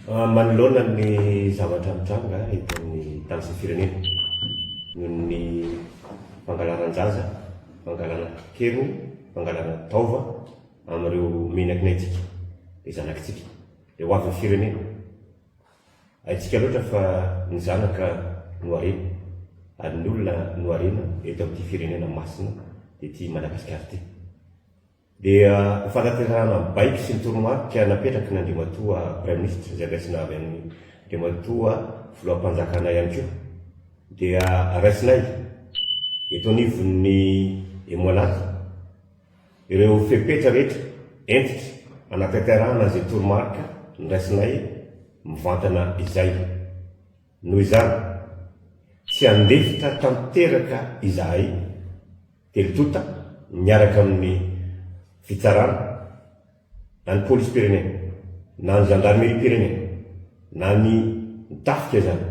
Manoloana ny zavatra mitranga eto amin'ny tany sy ny firenena noho ny fangalaran-jaza, fangalana an-keriny, fangalana taova amin'ireo menaky ny aintsika, ilay zanakitsika, ilay ho avin'ny firenena. Haintsika loatra fa ny zanaka no harena ary ny olona no harena eto amin'ity firenena masina dia ity Madagasikara ity. Dia ho fanatanterahana ny baiko sy ny toromarika napetraky ny Andriamatoa Praiminisitra izay raisina avy amin'ny Andriamatoa Filoham-panjakana ihany koa dia raisinay eto anivon'ny Emmo-Nat ireo fepetra rehetra hentitra hanatanterahana izay toromarika noraisinay mivantana izay. Noho izany, tsy handefitra tanteraka izahay Telotonta miaraka amin'ny fitsarana, na ny polisim-pirenena, na ny zandarimeriam-pirenena, na ny tafika izany,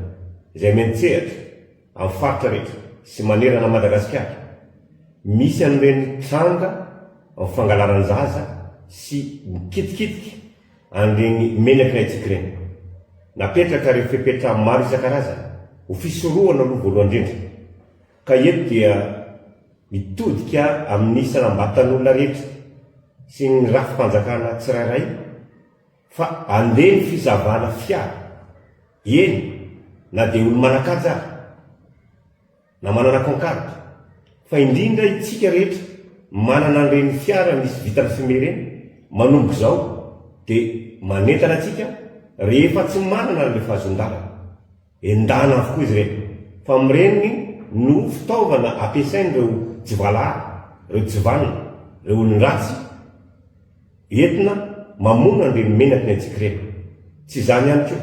izay miantsehatra amin'ny faritra rehetra sy manerana an'i Madagasikara, misy an'ireny tranga amin'ny fangalaran-jaza sy mikitikitika an'ireny menaka antsika ireny. Napetraka ireo fepetra maro isan-karazany ho fisorohana aloha voalohany indrindra. Ka eto dia mitodika amin'ny isan'ambatan'olona rehetra sy ny rafi-panjakana tsirairay fa andeha ny fisavana fiara, eny na dia olo-manan-kaja ary, na manana concard, fa indrindra itsika rehetra manana an'ireny fiara misy vitre fumée ireny, manomboka izao dia manentana antsika rehefa tsy manana an'ilay fahazoan-dalana. Endahana avokoa izy ireny fa amin'ireny no fitaovana ampiasain'ireo tsy valahara, ireo tsy vanona, ireo olon-dratsy entina mamono an'ireny menaky ny antsika ireny. Tsy izany ihany koa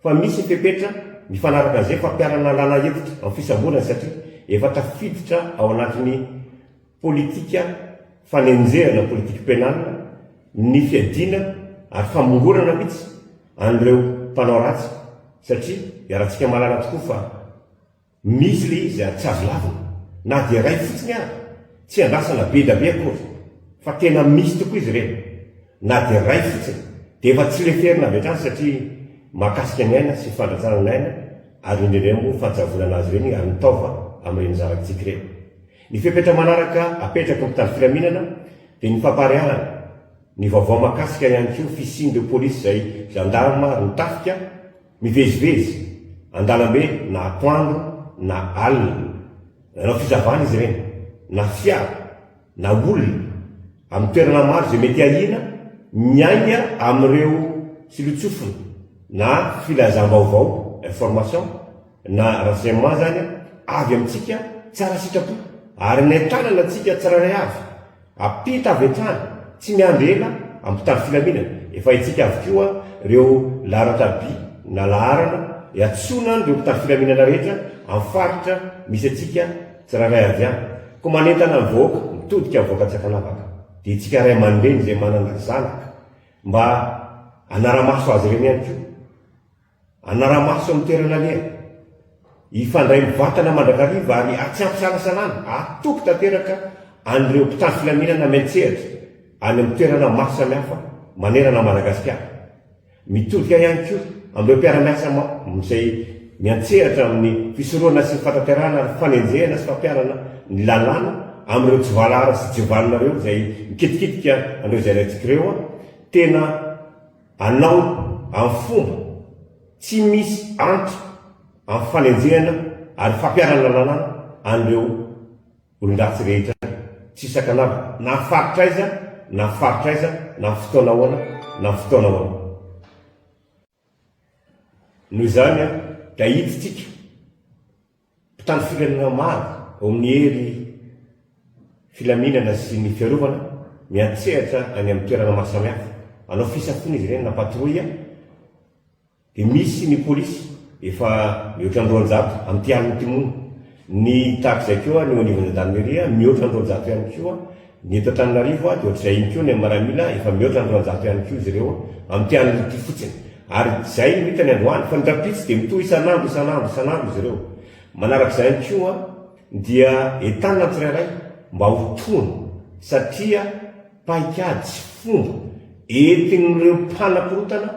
fa misy ny fepetra mifanaraka an'izay fampiharana lalàna hentitra amin'ny fisamborana satria efa tafiditra ao anatin'ny politika fanenjehana, politique pénale, ny fiadiana ary famongorana mihitsy an'ireo mpanao ratsy satria iarahantsika mahalala tokoa fa misy ilay izy ary tsy azo lavina na dia iray fotsiny ary, tsy andrasana be dia be akory fa tena misy tokoa izy ireny na dia iray fotsiny dia efa tsy leferina avy hatrany satria mahakasika ny aina sy fandratsana ny aina ary indrindra indray moa fanjavonana azy ireny ary ny taova amin'ireny zanakitsika ireny. Ny fepetra manaraka apetraky ny mpitandro filaminana dia ny fampariahana ny vaovao mahakasika ihany koa fisian'ireo polisy izay gendarme ary ny tafika mivezivezy an-dalambe na atoandro na alina. Nanao fisavana izy ireny na fiara na olona amin'ny toerana maro izay mety ahiana miainga amin'ireo silotsofina na filazam-baovao, information, na renseignement zany avy amintsika tsara sitrapo ary nentanana antsika tsirairay avy ampita avy hatrany tsy miandry ela amin'ny mpitandro filaminana efa haintsika avokoa ireo laharan-tabi na laharana iantsoana an'ireo mpitandro filaminana rehetra amin'ny faritra misy antsika tsirairay avy any koa manentana ny vahoaka mitodika amin'ny vahoaka tsy ankanavaka dia itsika ray aman-dreny izay manana zanaka mba hanara-maso azy ireny ihany koa Hanara-maso amin'ny toerana aleha. Hifandray mivantana mandrakariva ary tsy ampisalasalana, hatoky tanteraka an'ireo mpitandro filaminana miantsehatra any amin'ny toerana maro samihafa manerana an'i Madagasikara. Mitodika ihany koa amin'ireo mpiara-miasa izay miantsehatra amin'ny fisorohana sy fatanterahana ary fanenjehana sy fampiharana ny lalàna amin'ireo tsy valahara sy tsy vanona ireo izay mikitikitika an'ireo izay raintsika ireo. Tena. Anao amin'ny fomba tsy misy antra amin'ny fanenjehana ary fampiharana lalàna an'ireo olon-dratsy rehetra tsy sakan'avaka na faritra aiza na faritra aiza na fotoana ahoana na fotoana ahoana. Noho izany dia hidintsika. Mpitandro firenena maro ao amin'ny hery filaminana sy ny fiarovana miantsehatra any amin'ny toerana maro samihafa. Hanao fisafoana izy ireny na patrouille dia misy ny polisy efa mihoatra ny 200 amin'ity alina ity moa. Ny tahaka izay koa ny eo anivon'ny zandarmeria mihoatra ny 200 ihany koa. Ny eto Antananarivo dia ohatr'izay ihany koa ny amin'ny maramila efa mihoatra ny 200 ihany koa izy ireo amin'ity alina ity fotsiny. Ary izay no hitany androany fa ny rahampitso dia mitohy isan'andro isan'andro isan'andro izy ireo. Manarak'izay ihany koa dia entanina ny tsirairay mba ho tony satria paikady sy fomba entin'ireo mpanakorontana.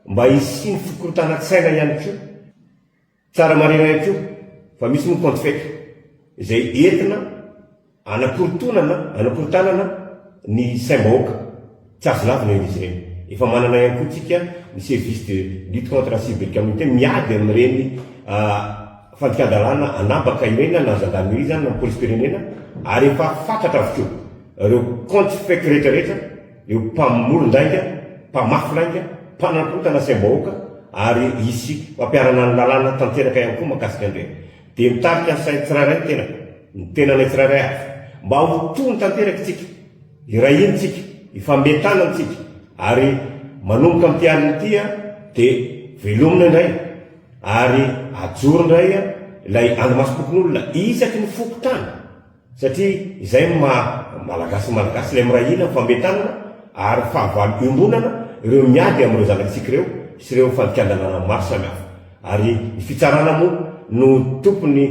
mba hisian'ny fikorontanan-tsaina ihany koa. Tsara marihina ihany koa fa misy moa compte fake izay entina anakorontonana, anakorontanana ny saim-bahoaka. Tsy azo lavina eo izy ireny. Efa manana ihany koa tsika ny service de lutte contre la cybercriminalité miady amin'ireny fandikan-dalàna an'habaka ireny na gendarmerie izany na polisim-pirenena ary efa fantatra avokoa ireo compte fake rehetra rehetra, ireo mpamoron-dainga, mpamafy lainga, mpanakorontana saim-bahoaka ary hisy fampiharana ny lalàna tanteraka ihany koa mahakasika an'ireny. Dia mitarika ny sain'ny tsirairay ny tenako, ny tenanay tsirairay avy mba ho tony tanteraka isika. Iray hina tsika, hifanome tanana tsika ary manomboka amin'ity alina ity dia velomina indray ary ajoro indray ilay andrimasom-pokonolona isaky ny fokontany satria izay no maha Malagasy ny Malagasy, ilay miray hina, mifanome tanana ary fahavalo iombonana ireo miady amin'ireo zanatsika ireo sy ireo fandikan-dalàna maro samihafa. Ary ny fitsarana moa no tompon'ny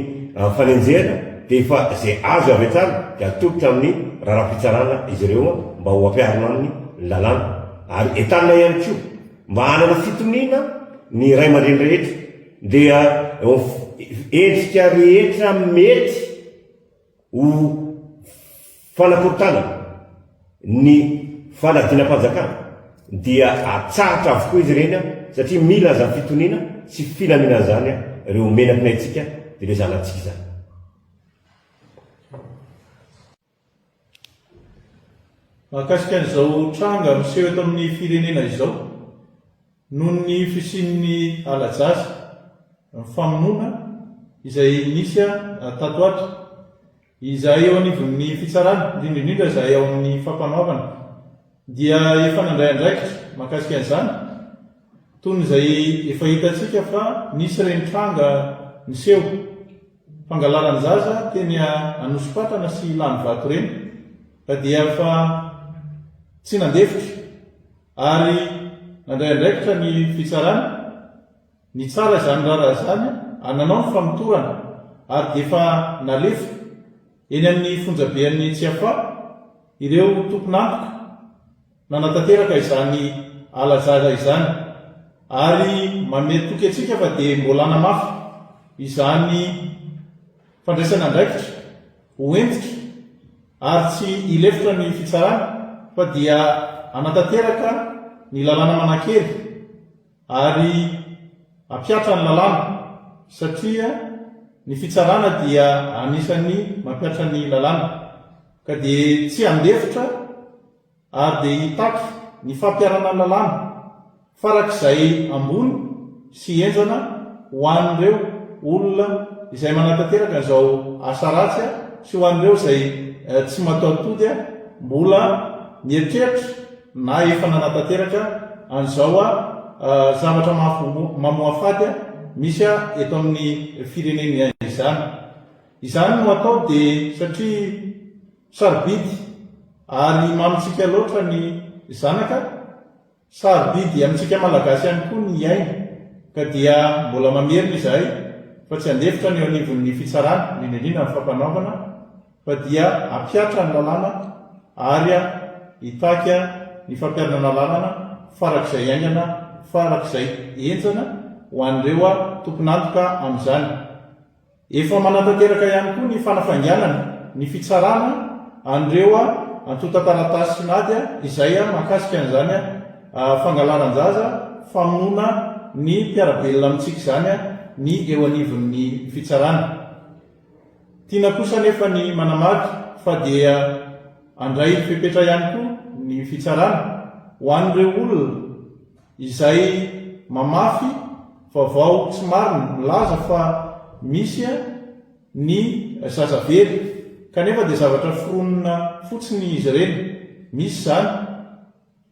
fanenjehana dia efa izay azo avy hatrany dia atolotra amin'ny raharaham-pitsarana izy ireo mba ho ampiharina aminy ny lalàna. Ary entanina ihany koa mba hanana fitoniana ny ray aman-dreny rehetra dia eo endrika rehetra mety Ho fanakorontanana ny fanadinam-panjakana dia atsahatra avokoa izy ireny satria mila izany fitoniana sy filaminana izany ireo menakinay-tsika dia ireo zanatsika izany. Mahakasika an'izao tranga miseho eto amin'ny firenena izao, noho ny fisian'ny hala-jaza, ny famonoana izay nisy tato ato, izahay eo anivon'ny fitsarana, indrindra indrindra izahay ao amin'ny fampanoavana, dia efa nandray andraikitra mahakasika an'izany, toy ny izay efa hitantsika fa nisy ireny tranga niseho. Fangalaran-jaza teny Anosipatrana sy Ilanivato ireny ka dia efa tsy nandefitra ary nandray andraikitra ny fitsarana nitsara izany raharaha izany ary nanao ny famotorana ary dia efa nalefa eny amin'ny fonjaben'i Tsiafahy ireo tompon'antoka nanatanteraka izany ala-jaza izany ary manome toky antsika fa dia mbola hanamafy izany fandraisana andraikitra ho hentitra ary tsy hilefitra ny fitsarana fa dia hanatanteraka ny lalàna manan-kery ary hampihatra ny lalàna satria ny fitsarana dia anisan'ny mampihatra ny lalàna ka dia tsy handefitra ary dia hitaky ny fampiharana lalàna farak'izay ambony sy henjana ho an'ireo olona izay manatanteraka an'izao asa ratsy sy ho an'ireo izay tsy mataho-tody mbola mieritreritra na efa nanatanteraka an'izao zavatra mamoafady misy eto amin'ny firenena izany. Izany no atao dia satria Sarobidy ary mamintsika loatra ny zanaka, sarobidy amintsika Malagasy ihany koa ny aina ka dia mbola mamerina izahay fa tsy handefitra ny eo anivon'ny fitsarana, indrindra indrindra ny fampanoavana fa dia hampihatra ny lalàna ary hitaky ny fampiharana lalàna farak'izay haingana, farak'izay henjana ho an'ireo tompon'antoka amin'izany. Efa manatanteraka ihany koa ny fanafainganana ny fitsarana an'ireo antontan-taratasin'ady izay mahakasika an'izany fangalaran-jaza, famonoana ny mpiara-belona amintsika izany ny eo anivon'ny fitsarana. Tiana kosa anefa ny manamarika fa dia handray fepetra ihany koa ny fitsarana ho an'ireo olona izay mamafy vaovao tsy marina milaza fa misy ny zaza very kanefa dia zavatra foronina fotsiny izy ireny, misy izany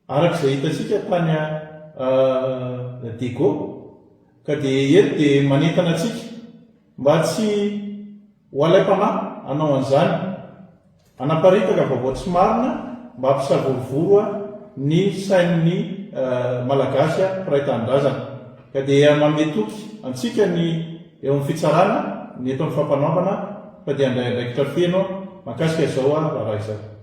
araka izay hitantsika tany Diego ka dia eto dia manentana antsika mba tsy ho alaim-panahy hanao an'izany. Hanaparitaka vaovao tsy marina mba hampisavorovoro ny sain'ny Malagasy mpiray tanindrazana. Ka dia manome toky antsika ny eo amin'ny fitsarana, ny eto amin'ny fampanoavana fa dia handray andraikitra feno mahakasika izao raharaha izao.